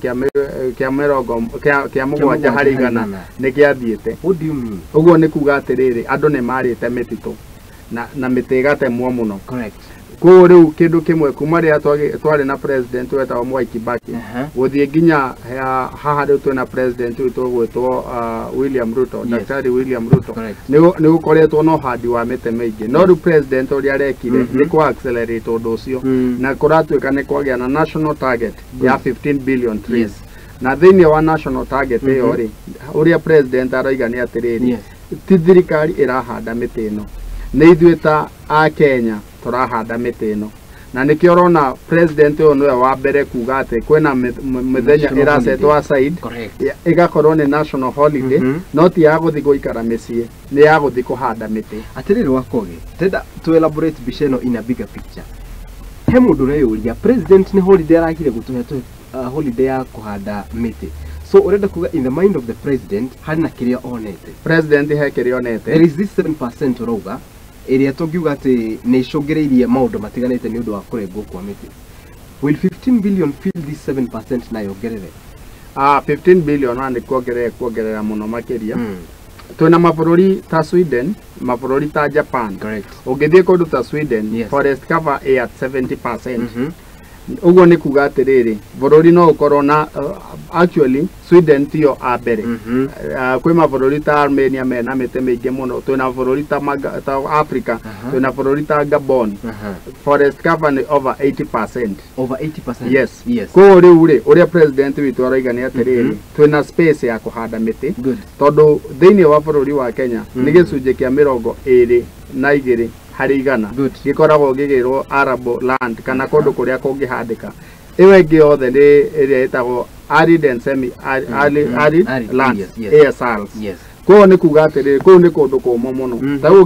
kĩa mĩrongo kĩa 7 harĩ igana nĩ kĩathiĩte. What do you mean? Ũguo nĩ kuga atĩrĩrĩ, andũ nĩ marĩte mĩtitũ na mĩtĩ ĩgatemwo mũno. Correct. Koguo rĩu kĩndũ kĩmwe kuma rĩrĩa twarĩ na president wetagwo Mwai Kibaki gũthiĩ nginya haha rĩu twĩna president witũ ũgwĩtwo William Ruto, Daktari William Ruto, nĩ gũkoretwo na ũhandi wa mĩtĩ mĩingĩ, no rĩu president ũrĩa arekire nĩ kũ accelerate ũndũ ũcio na kũratuĩka nĩ kwagĩa na national target ya 15 billion trees. Na thĩinĩ wa national target ĩyo rĩ, ũrĩa president aroiga nĩ atĩrĩrĩ, ti thirikari ĩrahanda mĩtĩ ĩno, nĩ ithuĩ ta a Kenya tũrahanda mĩtĩ ĩno. Na nĩkĩo ũrona president ũyũ nĩwe wa mbere kuga atĩ kwĩna mĩthenya National ĩrasetwo holiday. aside ĩgakorwo nĩ national holiday, no ti ya gũthiĩ gũikara mĩciĩ, nĩ ya gũthiĩ kũhanda mĩtĩ. Atĩrĩrĩ Wakoge, ndĩrenda to elaborate mbica ĩno in a bigger picture. He mũndũ ũreyũria, president nĩ holiday aragire gũtũhe tũhe holiday ya kũhanda mĩtĩ? So ũrenda kuga in the mind of the president harĩ na kĩrĩa onete? President he kĩrĩa onete. There is this 7% ũrauga, ĩrĩa tũngiuga atĩ nĩ icũngĩrĩirie maũndũ matiganĩte nĩ ũndũ wa kũrengwo kwa mĩtĩ. Will 15 billion fill this 7% na yongerere? 15 billion na nĩ kuongerera mũno makĩria. Twĩna mabũrũri ta Sweden, mabũrũri ta Japan. Ũngĩthiĩ kũndũ ta Sweden, forest cover ĩ at 70%. Ũguo nĩ kuga atĩrĩrĩ, bũrũri no ũkorwo na actually Sweden tiyo a mbere. Kwĩ mabũrũri ta Armenia mena mĩtĩ mĩingĩ mũno. Twĩna bũrũri ta Africa, twĩna bũrũri ta Gabon, forest cover nĩ over 80%. Over 80%? Yes. Koguo rĩu rĩ, ũrĩa president witũ aroiga nĩ atĩrĩrĩ, twĩna space ya kũhanda mĩtĩ, tondũ thĩinĩ wa bũrũri wa Kenya nĩ gĩcunjĩ kĩa 22 harĩ igana gĩkoragwo gĩgĩrwo arable land kana kũndũ kũrĩa kũngĩhandĩka. Ĩyo ĩngĩ yothe nĩ ĩrĩa ĩtagwo arid and semi arid, arid Arid lands, areas, yes. ASRs. Koguo nĩ kuga atĩrĩrĩ, kũu nĩ kũndũ kũmũ mũno. Ta rĩu